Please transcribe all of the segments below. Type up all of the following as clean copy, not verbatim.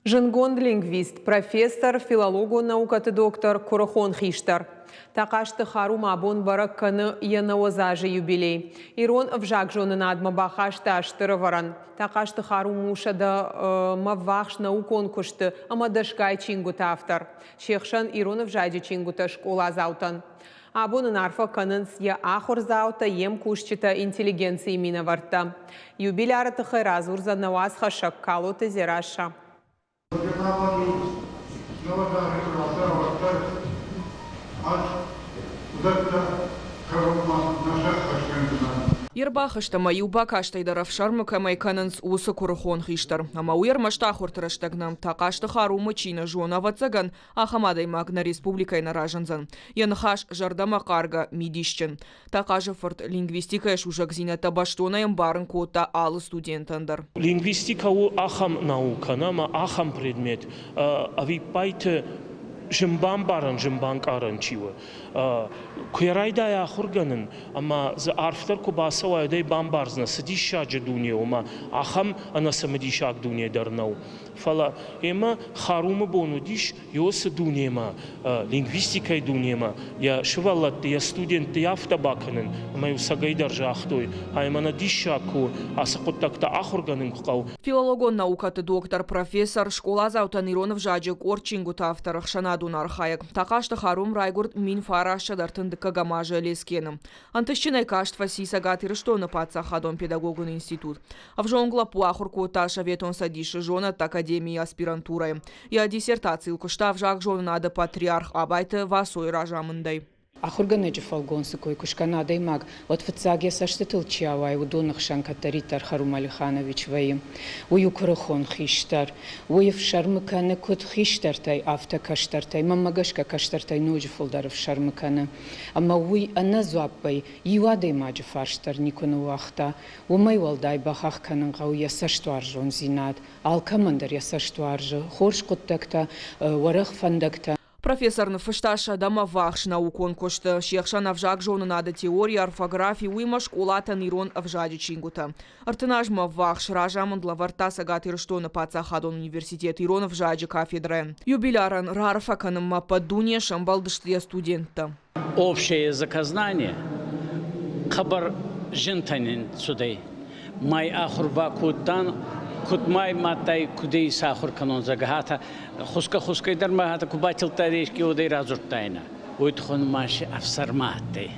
Зындгонд лингвист, профессор, филологон наукӕты доктор, куырыхон хистӕр. Тахъазты Харум абон бӕрӕг кӕны йӕ 90 азы юбилей. Ирон ӕвзагзонынадмӕ бахаста стыр ӕвӕрӕн. Тахъазты Харум у сӕдӕмӕ ввахс наукон куысты ӕмӕ дӕсгай чингуыты автор. Се хсӕн ирон ӕвзаджы чингуытӕ скъоладзаутӕн. Абон ын арфӕ кӕнынц йӕ ахуырдзаутӕ, йе мкусджытӕ, интеллигенцийы минӕвӕрттӕ. Юбиляры тыххӕй радзурдзӕн нӕ уацхӕссӕг Калоты Дзерассӕ. Йе рбахызт ӕмӕ иу бакастӕй дӕр ӕфсӕрмы кӕмӕй кӕнынц, уыцы куырыхон хистӕр. Ӕмӕ уый ӕрмӕст ахуырты рӕстӕг нӕ, Тахъазты Харумы чи нӕ зоны, ӕвӕццӕгӕн, Ахӕм адӕймаг нӕ республикӕйы нӕ разындзӕн. Йӕ ныхас зӕрдӕмӕ хъаргӕ, мидисджын. Тахъазы-фырт лингвистикӕйы сусӕгдзинӕдтӕ бӕстонӕй ӕмбарын кодта алы студентӕн дӕр. Лингвистикӕ у ахӕм наукӕ ӕмӕ ахӕм предмет, ӕвиппайды зын бамбарӕн, зын банкъарӕн чи у. Куы йӕ райдайа ахуыргӕнын ӕмӕ дзы арфдӕр куы бацӕуай, уӕд ӕй бамбардзынӕ, цы диссаджы дуне у ӕмӕ ахӕм ӕнӕцымыдисаг дуне дӕр нӕу. Фӕлӕ ӕмӕ Харумы бон уыдис Иосы дунемӕ, лингвистикӕйы дунемӕ йӕ сывӕллӕтты, йӕ студентты афтӕ бакӕнын, ӕмӕ-иу цӕгӕйдӕр загътой, ай мӕнӕ диссаг куы у, ацы хъуыддӕгтӕ ахуыргӕнын куы хъӕуы. Филологон наукӕты доктор, профессор, скъоладзаутӕн ирон ӕвзаджы къорд чингуыты автор, ӕхсӕнадон архайӕг Тахъазты Харум райгуырд 1932 азы Лескены. Ӕнтыстджынӕй каст фӕци Цӕгат Ирыстоны паддзахадон педагогон институт. Ӕвзонг лӕппу ахуыр кодта Советон Цӕдисы зонӕдты академийы аспирантурӕйы. Йӕ диссертацийыл куыста ӕвзагзонынады патриарх Абайты Васойы разамындӕй. Ахуыргӕнӕджы фӕлгонцы кой куы скӕна адӕймаг, уӕд фыццаг йӕ цӕстытыл чи ауайы, уыдоны хсӕн кӕддӕриддӕр Харум Алиханович вӕййы. Уый у куырыхон хистӕр. Уый ӕфсӕрмы кӕны куыд хистӕртӕй, афтӕ кӕстӕртӕй. Мӕнмӕ гӕсгӕ кӕстӕртӕй ноджы фылдӕр ӕфсӕрмы кӕны. Ӕмӕ уый ӕнӕ дзуаппӕй иу адӕймаджы фарст дӕр никуы ныууагъта. Уымӕй уӕлдай бахахх кӕнын хъӕуы йӕ цӕстуарзондзинад. Алкӕмӕн дӕр йӕ цӕст уарзы хорз хъуыддӕгтӕ, уӕрӕх фӕндӕгтӕ. Профессор ныффыста сӕдӕмӕ ввахс наукон куысты, се хсӕн ӕвзагзонынады теори, орфографи, уыимӕ скъолатӕн ирон ӕвзаджы чингуытӕ. 30 азмӕ ввахс разамынд лӕвӕрдта Цӕгат Ирыстоны паддзахадон университет ирон ӕвзаджы кафедрӕйӕн. Юбилярӕн раарфӕ кӕнынмӕ ӕппӕт дуне сӕмбӕлдысты йӕ студенттӕ. Общее языкознание хъӕбӕр зинтӕ нин цудӕй. Май ахур бакодтан, куд май мадтай кудӕй исахур кӕнон, зӕгъгӕ, хатӕ хусгӕ-хусгӕй дӕр ма хатӕ ку батилдтайдӕ еске уодӕй радзурдтайнӕ. Уой туххӕн ма си ӕфсӕрмӕ адтӕй.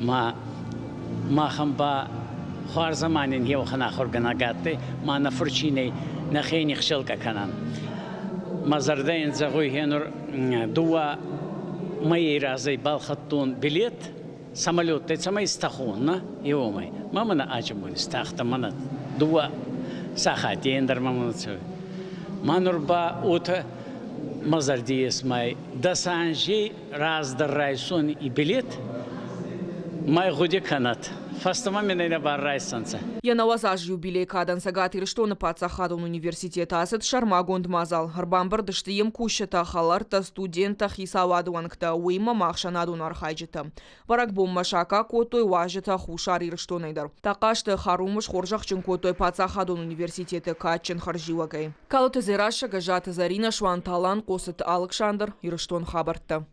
Ма махӕн ба хуарз ӕма нин еуӕхӕн ахургӕнӕг адтӕй, ма нӕ фурчийнӕй нӕхе нихселкъӕ кӕнӕн. Мӕ зӕрдӕ ин зӕгъуй гьенур дууӕ мӕйей разӕй балхӕдтон билет самолеттӕй цӕмӕй стӕхон, нӕ, еуемӕй. Ма мӕнӕ аджи стахтӕ мӕнӕ дууӕ сахати ӕндӕр ма мӕнӕ цӕуй. Ма нур ба уотӕ мӕ зӕрди ес май дӕс анзей раздӕр райсон и билет, май гъуди кӕнӕт. Фӕстӕмӕ мин ӕй нӕ бар райсӕнцӕ. Йӕ 90 азы юбилей кадӕн Цӕгат Ирыстоны паддзахадон университеты ацыд сӕрмагонд мадзал. Ӕрбамбырд сты йе мкусджытӕ, хӕлӕрттӕ, студенттӕ, хицауады уӕнгтӕ, уыимӕ ма ӕхсӕнадон архайджытӕ. Бӕрӕгбонмӕ саккаг кодтой уазджытӕ Хуссар Ирыстонӕй дӕр. Тахъазты Харумы схорзӕхджын кодтой паддзахадон университеты кадджын хӕрзиуӕгӕй. Калоты Дзерассӕ, Гӕззаты Зӕринӕ, Суанты Алан, Хъоцыты Алыксандр, Ирыстон хабӕрттӕ.